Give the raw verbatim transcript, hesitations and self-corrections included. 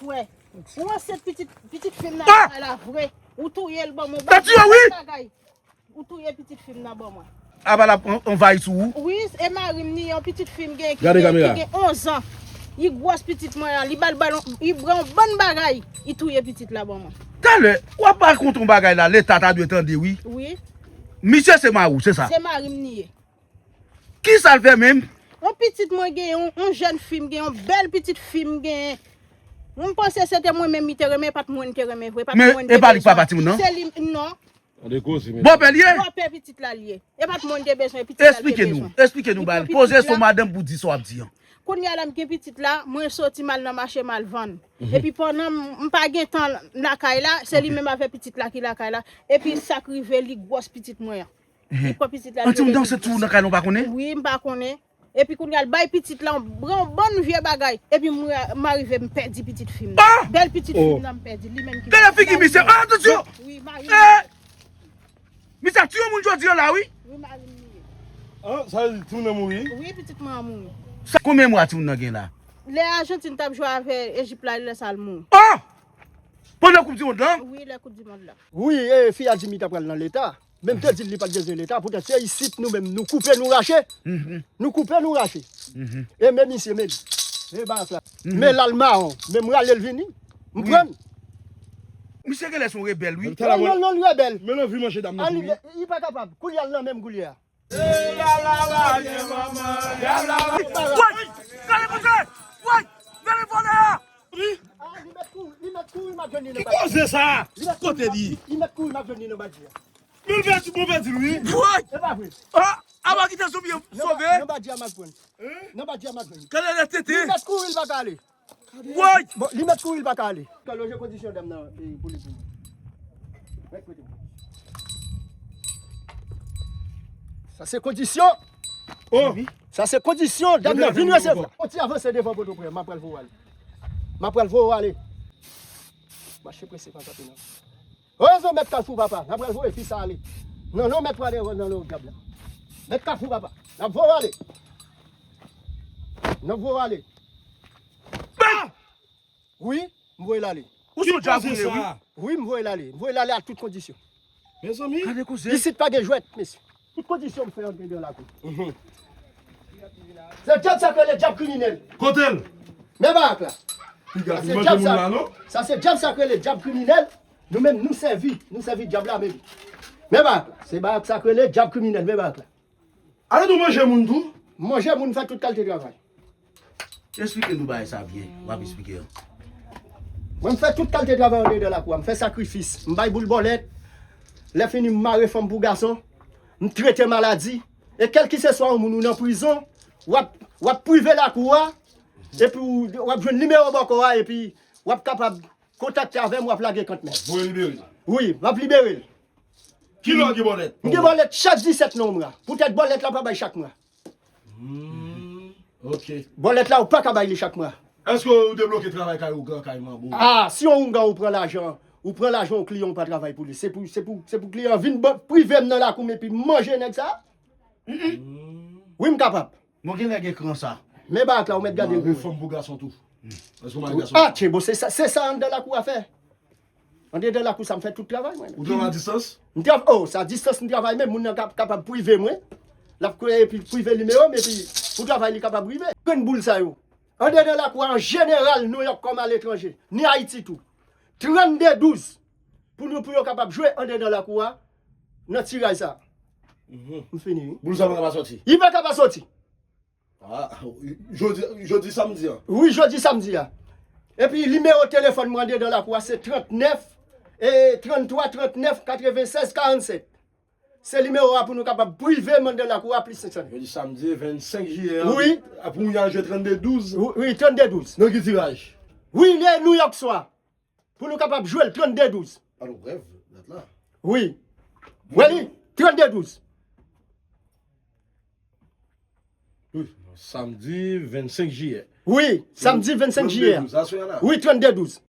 Wè. Ou ansent pitit, pitit fi m nan, ah, la vre. Ou touye l ban mwen. Ou touye pitit fi m nan ban mwen. Apa l ap an-, anvayi sou ou? Wi, e mari m ni yon pitit fi m gen ki gen, ki gen onz an. Li gwòs pitit mwen an, li ba l, ba l, li pran yon bann bagay, li touye pitit la ban mwen. Talè, w ap rakonte yon bagay la, Leta ta dwe tande, wi. Wi. Misye se mari w, se sa? Se mari m li ye. Kisa l fè menm? Yon pitit mwen gen, yon, yon jèn fi m gen, yon bèl pitit fi m gen. Mwen panse se te mwen menm li te renmen, e pa t mwen li te renmen vre, e pa t mwen li te bezwen. Men e pa li k papa timoun nan? Se li, non. Tande koze, men. Bòpè l ye? Bòpè pitit la l ye. E pa t mwen li te bezwen, pitit la l te bezwen. Esplike nou, esplike nou, ba l. Poze sou madanm pou di sa w ap di an. Kounye a la m gen pitit la, mwen soti m al nan mache m al vann. Epi pandan m, m pa gen tan lakay la, se li menm avè pitit la ki lakay la. Epi sa k rive, li gwòs pitit mwen an. Li pran pitit la, li rele pitit la. Anti moun nan se tou nan kay nou pa konnen? Wi, m pa konnen. Epi kounye a l bay pitit la yon bon, bon vye bagay. Epi m, m arive m pèdi pitit fi m nan. Bèl pitit fi m nan m pèdi, li menm ki... Gade figi misye, atansyon! Wi, mari m. Misye ap tiye moun jodi a la, wi. Wi, mari m li ye. Ah, sa vle di timoun nan mouri? Wi, pitit mwen an mouri. Sa konbyen mwa timoun nan gen la? Lè Ajantin t ap jwe avè Ejip la, lè sa l mouri. Ah! Pandan koup di mond lan? Wi, lè koup di mond lan. Wi, e, fi a di m li ta pral nan Leta. Men m te di l li pa t bezwen Leta, poutèt se isit nou menm nou koupe nou rache. Nou koupe nou rache. E men misye men li. E barak la. Men l al mawon, men m rale l vini. M pran l. Misye genlè se yon rebèl, wi. Non, non, non, l rebèl. Men l anvi manje dam nan tou, wi. Li pa kapab. Koulye a l nan men m koulye a. Woy! Gade koze! Woy! Gade vòlè a! Ah, li mèt kouri, li mèt kouri, m ap jwenn li nan badi. Ki koze sa? Li mèt kouri, kote li? Li mèt kouri, m ap jwenn li nan badi a. Men l pèdi, bon pèdi l, wi. Woy! E pa vre. Ah, apa kite sou pye sove? Nan badi a m ap jwenn. Nan badi a m ap jwenn. Gade lè tete. Li mèt kouri, li pa ka ale. Woy! Bon, li mèt kouri, li pa ka ale. Ka lonje kondisyon dam nan, e, pou li pou mwen. Mèt kote mwen. Sa se kondisyon. Oh! Sa se kondisyon dam nan vin resevwa. On ti avanse devan Pòtoprens, m ap pral voye w ale. M ap pral voye w ale. Mache prese pa kanpe non. Rezon mèt Kafou papa, n ap pral voye fi sa ale. Non, non, mèt pral nan nan dyab la. Mèt Kafou papa, n ap voye w ale. N ap voye w ale. Ba! Wi, m voye l ale. Ou se yon djab ou ye, wi. Wi, m voye l ale. M voye l ale ak tout kondisyon. Mezanmi. Gade koze. Isit pa gen jwèt, mesye. Tout kondisyon m fè antre nan lakou. Se djab sa k rele djab kriminèl. Kote l? Men barak la. Sa se djab sa. Sa se djab sa k rele djab kriminèl. Nou menm, nou sèvi. Nou sèvi djab la menm. Men barak la. Se barak sa k rele djab kriminèl. Men barak la. Ale nou manje moun tou. Manje moun, fè tout kalite travay. Esplike nou bagay sa byen, w ap esplike an. Mwen, m fè tout kalite travay andedan lakou a. M fè sakrifis, m bay boul bòlèt. Lè fini, m mare fanm pou gason. M trete maladi. E kèlkeswa yon moun ou nan prizon, w ap, w ap prive lakou a. Epi w, w ap jwenn nimewo bòkò a, epi w ap kapab kontakte avè m, w ap lage kont men. Voye libere l. Wi, m ap libere l. Kilè w gen bòlèt? M gen bòlèt chak disèt nan yon mwa. Poutèt bòlèt la pa bay chak mwa. Hmm, ok. Bòlèt la ou pa ka bay li chak mwa. Èske ou debloke travay kay ou gran kay manbo? Ah, si yon oungan ou pran lajan, ou pran lajan yon kliyan ou pa travay pou li. Se pou, se pou, se pou kliyan vin ban, prive m nan lakou m epi m manje nèg sa? Wi, m kapab. Bon, genlè gen kran sa. Men barak la, ou mèt gade. Mare fanm pou gason tou. Èske w mare gason? Ah, tchebo, se sa, se sa anndan lakou a fè. Andedan lakou sa, m fè tout travay mwen. Ou travay a distans? M trav-, oh, sa distans m travay, men moun nan kap-, kapab prive mwen. L ap kwè epi prive nimewo m, epi pou travay li kapab rive. Grenn boul sa yo. Andedan lakou a, an jeneral, Nouyòk kòm aletranje, ni Ayiti tou. Trannde douz. Pou nou, pou yo kapab jwe andedan lakou a, nan tiraj sa. M fini, wi. Boul sa pa ka pa sòti? Li pa ka pa sòti. Ah, jodi, jodi samdi an. Wi, jodi samdi a. Epi nimewo telefòn mwen andedan lakou a se trannèf, e, tranntwa, trannèf, katrevensèz, karannsèt. Se nimewo a pou nou kapab prive m andedan lakou a plis senk san. Jodi samdi vennsenk jiyè an. Wi. Pou y al jwe trannde douz. Wi, wi, trannde douz. Nan ki tiraj? Wi, nan Nouyòk swa. Pou nou kapab jwe l trannde douz. Alò, brèf, dat la. Wi. Wè li, trannde douz. Wi, samdi vennsenk jiyè. Wi, samdi vennsenk jiyè. Trannde douz, aswè a la. Wi, trannde douz.